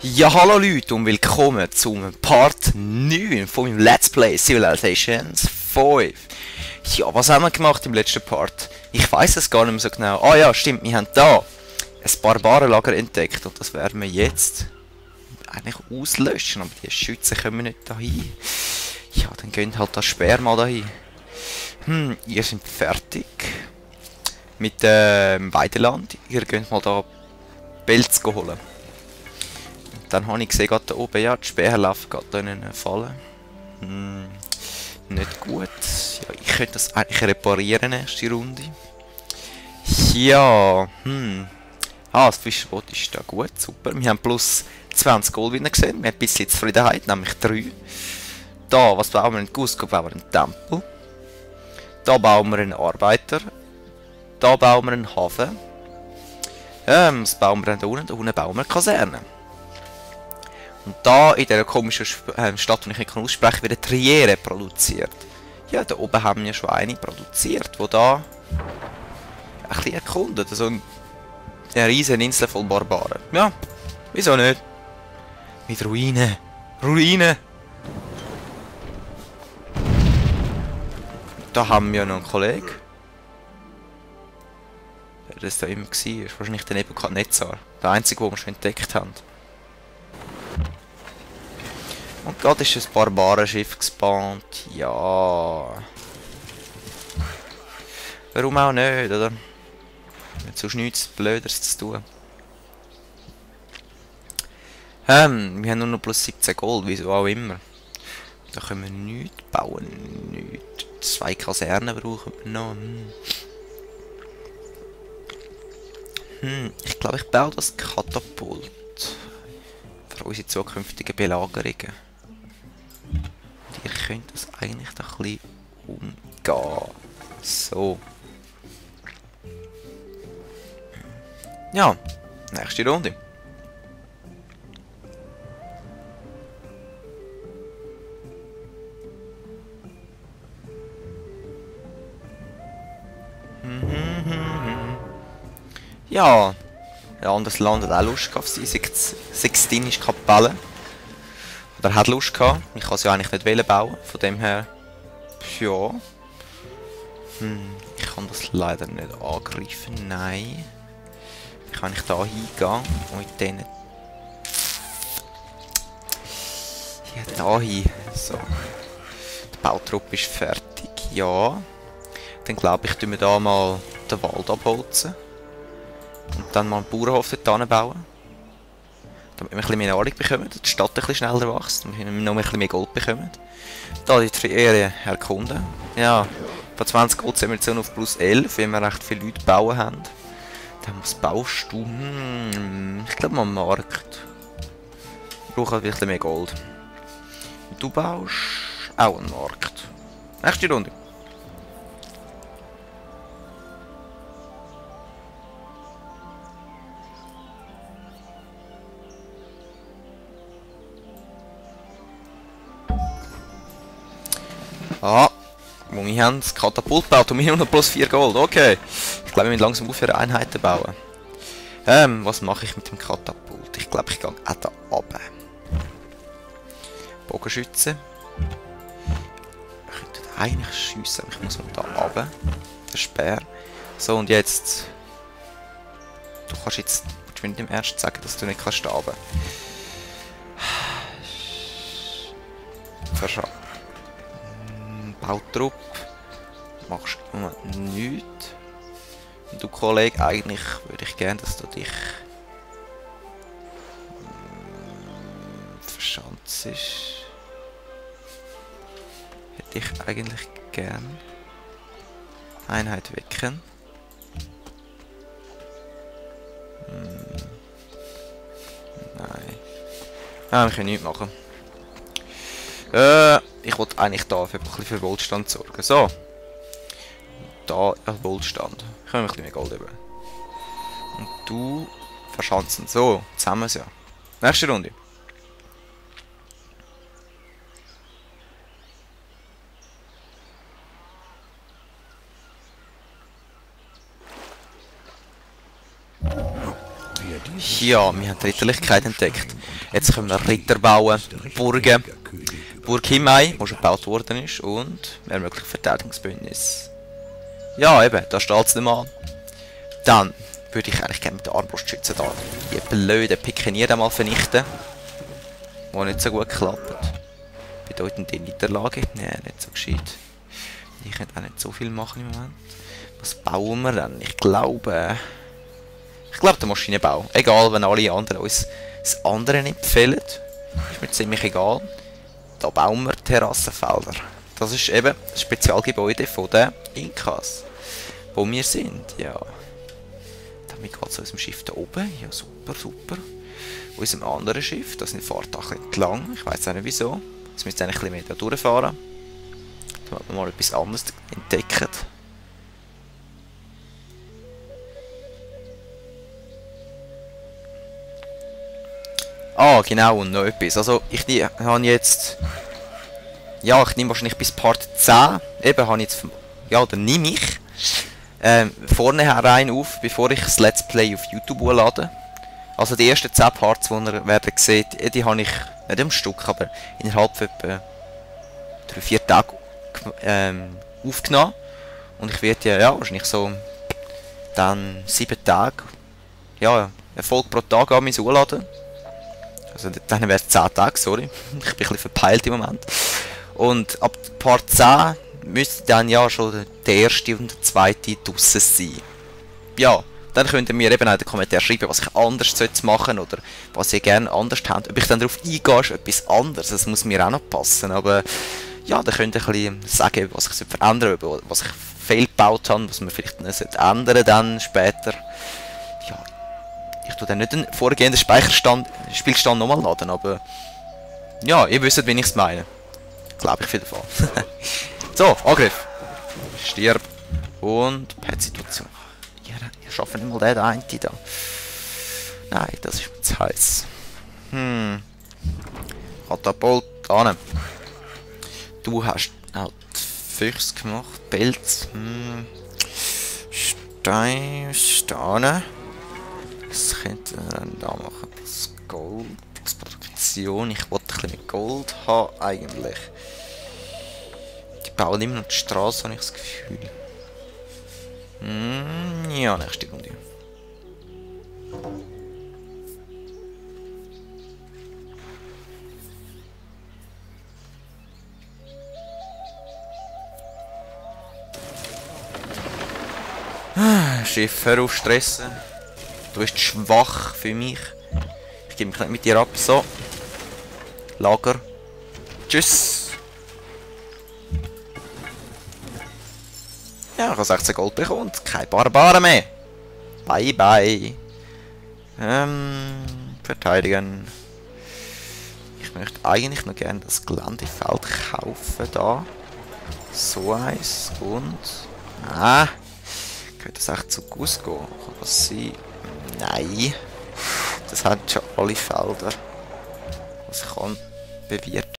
Ja, hallo Leute und willkommen zum Part 9 von meinem Let's Play Civilization 5. Ja, was haben wir gemacht im letzten Part? Ich weiß es gar nicht mehr so genau. Ah ja, stimmt, wir haben da ein Barbarenlager entdeckt und das werden wir jetzt eigentlich auslöschen, aber die Schützen kommen nicht dahin. Ja, dann gehen halt das Speer mal dahin. Ihr seid fertig mit dem Weideland. Ihr könnt mal da Pelz holen. Dann habe ich gesehen, gerade da oben, ja, die Speer laufen gerade da in eine Falle. Nicht gut. Ja, ich könnte das eigentlich reparieren, erste Runde. Ja, das Fischboot ist da gut, super. Wir haben plus 20 Gold wieder gesehen. Wir haben ein bisschen Zufriedenheit, nämlich 3. Da, was bauen wir? In Cusco bauen wir einen Tempel. Da bauen wir einen Arbeiter. Da bauen wir einen Hafen. Was bauen wir denn da unten? Da unten bauen wir eine Kaserne. Und da in dieser komischen Stadt, die ich nicht aussprechen kann, wird Triere produziert. Ja, da oben haben wir schon eine produziert, die da ein bisschen erkundet. So eine riesige Insel voll Barbaren. Ja, wieso nicht? Mit Ruinen. Ruinen! Da haben wir noch einen Kollegen. Wer das da immer war, ist wahrscheinlich der Nebukadnezar. Der einzige, den wir schon entdeckt haben. Und gerade ist ein Barbarenschiff gespawnt. Ja. Warum auch nicht, oder? Mit sonst nichts Blöderes zu tun. Wir haben nur noch plus 17 Gold, wieso auch immer. Da können wir nichts bauen. Nichts. 2 Kasernen brauchen wir noch. Ich glaube, ich baue das Katapult. Für unsere zukünftigen Belagerungen. Ihr könnt das eigentlich doch ein bisschen umgehen. So. Ja, nächste Runde. Ja, ein anderes Land hat auch Lust gehabt auf die Sixtinische Kapelle. Oder hat Lust gehabt. Ich kann sie ja eigentlich nicht wollen bauen. Von dem her. Ja. Ich kann das leider nicht angreifen. Nein. Ich kann nicht da hingehen. Und mit denen. Ja, da hin. So. Der Bautrupp ist fertig. Ja. Dann glaube ich, tun wir da mal den Wald abholzen. Und dann mal einen Bauernhof dort bauen. Damit wir ein bisschen mehr Nahrung bekommen, die Stadt ein bisschen schneller wächst und wir noch ein bisschen mehr Gold bekommen. Da die Triere erkunden. Ja, von 20 Gold sind wir jetzt auf plus 11, weil wir recht viele Leute bauen haben. Dann was baust du? Ich glaube mal am Markt. Wir brauchen ein bisschen mehr Gold. Und du baust auch einen Markt. Nächste Runde. Ah, wo wir haben das Katapult gebaut und wir haben noch plus 4 Gold. Okay. Ich glaube, wir müssen langsam aufhören, Einheiten bauen. Was mache ich mit dem Katapult? Ich glaube, ich gehe auch da runter. Bogenschützen. Ich könnte eigentlich schiessen, aber ich muss mal da runter. Der Speer. So, und jetzt. Du kannst jetzt. Ich will nicht im Ernst sagen, dass du nicht kannst da runter. Verschau. Bautrupp, machst du im Moment nichts. Und du Kollege, eigentlich würde ich gerne, dass du dich verschanzt. Hätte ich eigentlich gern. Einheit wecken. Nein. Ja, wir können nichts machen. Ich wollte eigentlich da für ein bisschen für Wohlstand sorgen. So. Da Wohlstand. Ich habe ein bisschen mehr Gold über. Und du verschanzen. So, jetzt haben wir es ja. Nächste Runde. Ja, wir haben die Ritterlichkeit entdeckt. Jetzt können wir Ritter bauen, Burgen. Burg Himei, die schon gebaut worden ist, und ermöglicht Verteidigungsbündnis. Ja, eben, da steht es nicht mal. Dann würde ich eigentlich gerne mit den Armbrustschützen da die blöden Pikenier mal vernichten. Die nicht so gut klappt. Bedeutende Niederlage. Nein, nicht so gescheit. Ich könnte auch nicht so viel machen im Moment. Was bauen wir dann? Ich glaube der Maschinenbau. Egal, wenn alle anderen uns das andere nicht empfehlen. Ist mir ziemlich egal. Da bauen wir Terrassenfelder. Das ist eben das Spezialgebäude von den Inkas. Wo wir sind, ja. Damit geht es unserem Schiff da oben. Ja, super, super. Unserem anderen Schiff, das fährt da ein bisschen entlang. Ich weiß auch nicht wieso. Jetzt müsst ihr ein bisschen mehr da durchfahren. Damit wir mal etwas anderes entdecken. Ah, genau, und noch etwas. Also, ich habe jetzt... Ja, ich nehme wahrscheinlich bis Part 10. Eben, habe ich jetzt... Ja, oder nehme ich... vorne herein auf, bevor ich das Let's Play auf YouTube hochlade. Also die ersten 10 Parts, die ihr werdet sehen, die habe ich nicht am Stück, aber innerhalb von etwa 3-4 Tagen aufgenommen. Und ich werde ja wahrscheinlich so dann 7 Tage, ja, eine Folge pro Tag an mich hochladen. Also dann wäre es 10 Tage, sorry. Ich bin ein bisschen verpeilt im Moment. Und ab Part 10 müsste dann ja schon der erste und der zweite draussen sein. Ja, dann könnt ihr mir eben auch in den Kommentaren schreiben, was ich anders machen sollte oder was ihr gerne anders habt. Ob ich dann darauf eingehe, ist etwas anderes. Das muss mir auch noch passen. Aber ja, dann könnt ihr ein bisschen sagen, was ich verändern sollte, was ich fehlgebaut habe, was man vielleicht nicht ändern dann später. Ja, ich tue dann nicht den vorhergehenden Spielstand nochmal laden, aber ja, ihr wisst, wie ich es meine. Glaube ich auf jeden Fall. So, Angriff. Stirb. Und Pet-Situation. Ja, schaffen nicht mal den einen da. Nein, das ist mir zu heiß. Katapult an. Du hast halt Füchse gemacht. Pelz. Steine. Was könnte man dann da machen? Das Gold. Produktion. Ich wollte ein bisschen mit Gold haben eigentlich. Die bauen immer noch die Straße, habe ich das Gefühl. Ja, nächste Runde. Schiff, hör auf stressen. Du bist schwach für mich. Ich gebe mich nicht mit dir ab. So. Lager. Tschüss. Ja, ich habe 16 Gold bekommen und keine Barbaren mehr. Bye, bye. Verteidigen. Ich möchte eigentlich noch gerne das Geländefeld kaufen da. So eins und... könnte das echt zu Guss gehen? Kann das sein? Nein. Das hat schon alle Felder. Was ich kann bewirten.